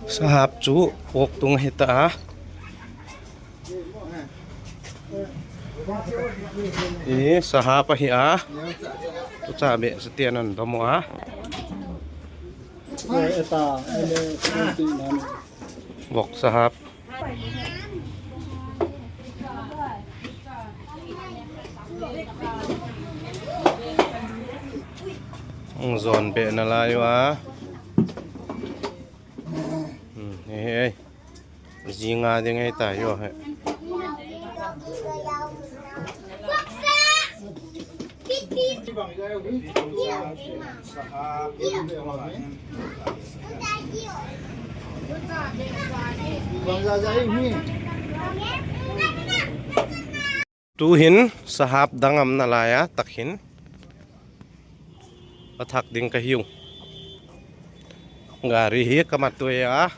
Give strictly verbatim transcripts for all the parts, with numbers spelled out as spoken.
Sahap chu pok tung ahi ta a. E, sahap ahi a. Tu cha be sa tian an domo a. Vok sahap. Hung zon be na lai u a. Hmm, he, he. Zinga ding ahi ta yo he. Tuhin sahap dang aum nalai a, tahin. Pathak ding kahiu. Gari hi kamat tua.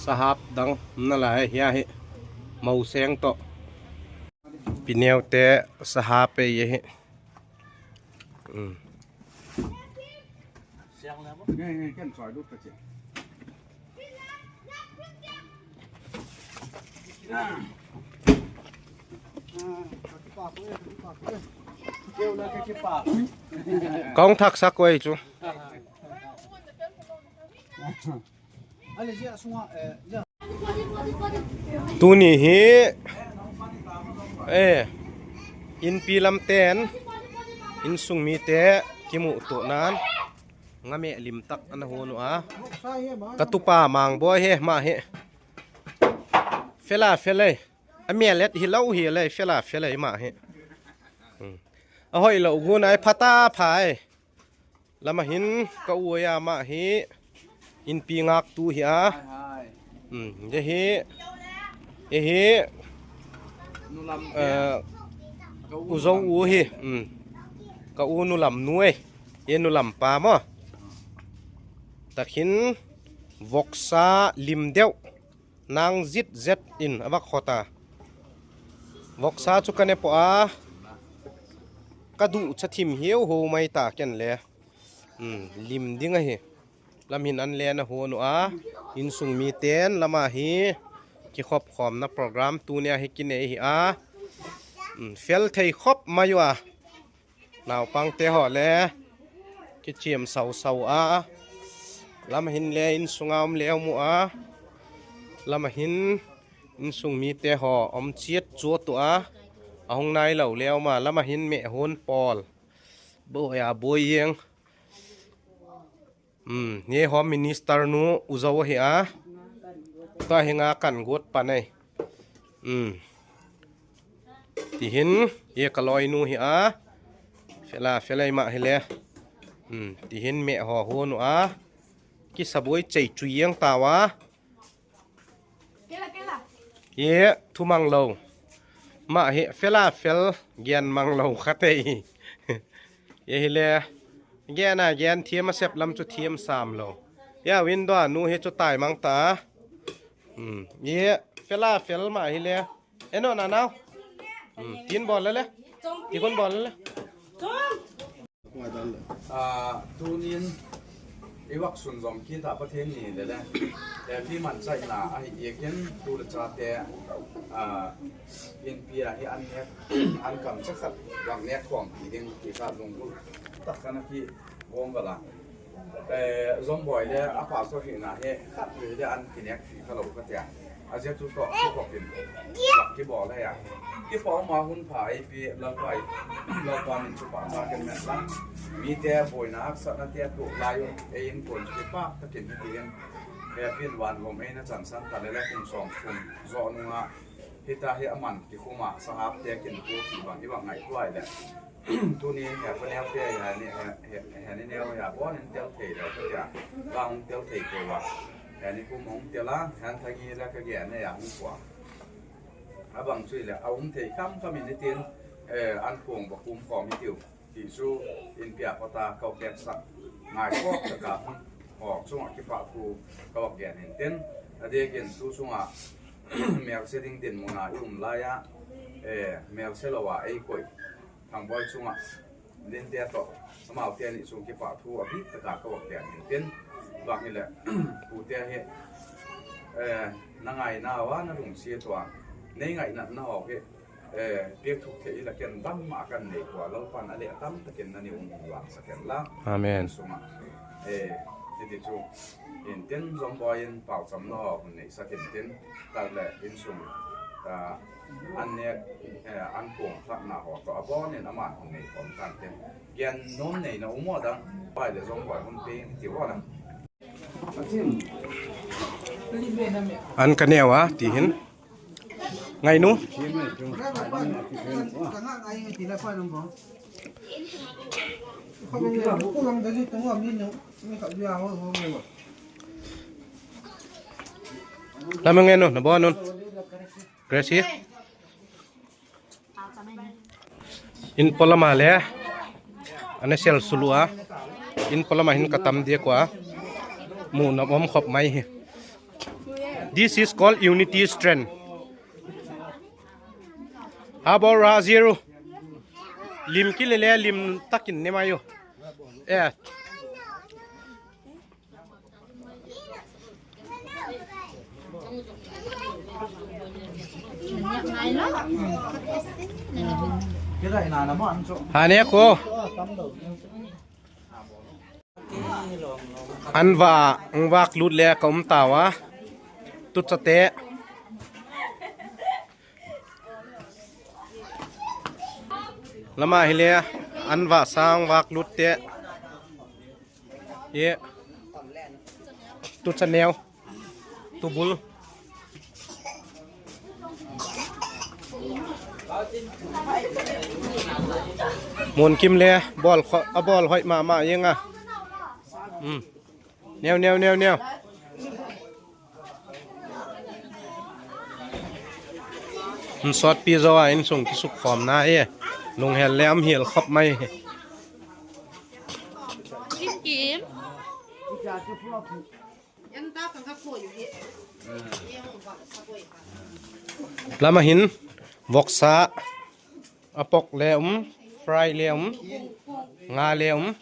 Sahap dang aum nalai a hi. Moseng to. Pineo te sahap e ye hi. Hmm. Kong thak sak koi chu. Tuni hi, eh, inpi lam ten, insung mite kimu tu nan, ngame lim tak ana honu a. Katupa Mangboi hi, ama hi. Fela, felai. Amelet hi lou hi lei, fela, felai ama hi. Hmm. Ahoi lou gun ai phata phai. Lama hin ka u a ama hi inpi ngak tu hi a. Hai, hai. Hmm, ye hi, ye hi, nulam, eh, ka u u zo nulam u hi. Hmm. Ka u nulam nu e. Ye nulam pa mo. Takin voksa lim deu. Nang zit zet in avak khota. Voksa chu ka ne po a. Ka du cha thim hiu ho mai ta ken le. Hmm, lim ding ahi. Lam hin an le na ho nu a. Insung miten lama hi. Kikhop khomna program tunia hi kinei hi a. Hmm, fel thei khop mai u a. Naupang te ho le. Kichiam sau sau a. Lama hin le insung a um le mu a. Lama hin insung mite ho um chiat chuat u a. Ahung nai lou le ma lama hin me hon pol. Bo ya bo yeng. Hmm, ye Home Minister nu u zo hi a. Ta hi nga kan got pa nei. Hmm. Tihin, ye ka loi nu hi a. Fela, felai ma hi le. Hmm, tihin me ho ho nu a. Ki saboi chei chu yeng ta wa. Ye, thu mang lo. Ma hi, fela, fel, gen mang lo kha tei. Ye hi le. Gen a gen thiam a sep lam chu thiam sam lo. Ya window a nu hi chu tai mang ta. Hmm. Ye fela fel ma hi le. Eno na nau. Hmm. Tin bol le le. Ti kon bol le le. Ah, tunin i vak sunzom kit a Pathen ni le le. Happy man chai na ahi ekin tu le cha te. Ah, inpi a hi an nek an kam chakhat vang nek khom ti ding ti kha lunggul tak kana ki bom bala. Eh, Zomboi le a pastor hina hi khat ve le an kinek thei kha lo ka tia. A zia chu to ki pop in. Ki bol le ya. Ki pop ma hun pha ei pi Lalpa i. Lalpa min chu pa ma ken men la. Mi te boina haksatna te tu lai u ei in kon chu pa ta kin hi ti in. He pin van vom ei na chan san ta le le kum som kum zo nunga. Hita hi aman kikhuma sahap te kin tu ti bang i bang ngai tuai le. Tuni he pa neo te ya ni he, he, he ni neo ya bon in tel thei lo ka ya. Ba hung tel thei ko wa. He ni kum hung tel a, han thangi la ka ge ne ya hung kwa. A bang chui le, a um thei kam kam in tin, eh, an kong ba kum kom hi tiu. Ti chu inpi a kota kau kek sak. Ngai ko ka ka hung. Ho chunga kipa ku kau gen in tin. A de gen tu chunga mel se ding din muna i um lai a. Eh, mel se lo wa ei koi. Thangboi chunga, Linte to, Amaute ni chung kipa thu abih taka ka vak tia hin tin. Vang hile, pute hi, eh, na ngaina uva na lungset uva, nei ngainatna ho hi, eh, pek thuk thei hila ken bangma kan nei poi, Lalpan ale atam takin na ni um vang sa ken la. Amen. Suma, eh, hiti chu, in tin Jom Boy in pau cham na ho hun nei sa kin tin, tak le in sum, ah, an nek, eh, an pung thak na ho to abon in aman hun nei kom tan tin. Gen nom nei na um o dang, pai le Jom Boy hun pe ti o dang. An ka neo a, ti hin. Ngai nu. Lam ngai nu, na bo nun. Gracie. In polama le, ana sel sulu a. In polama hin ka tam dia kwa. Mu na om khop mai hi. This is called unity strength. How about Rajiru? Lim ki le le lim takin ne mayo. Eh. Hane ko. An va, ang vak lut le ka um tawa. Tuchate. Lama hile, an va sang vak lut te. Ye. Tucha neo. Tubul. Mun kim le, bol kho, a bol hoi ma ma yenga. Hmm. Neo, neo, neo, neo. Hum sot pi jo a insung kisuk khom na e. Lunghel le am hel khop mai. Kim Kim. Lama hin voksa. A pork le um, fry le um, nga le um.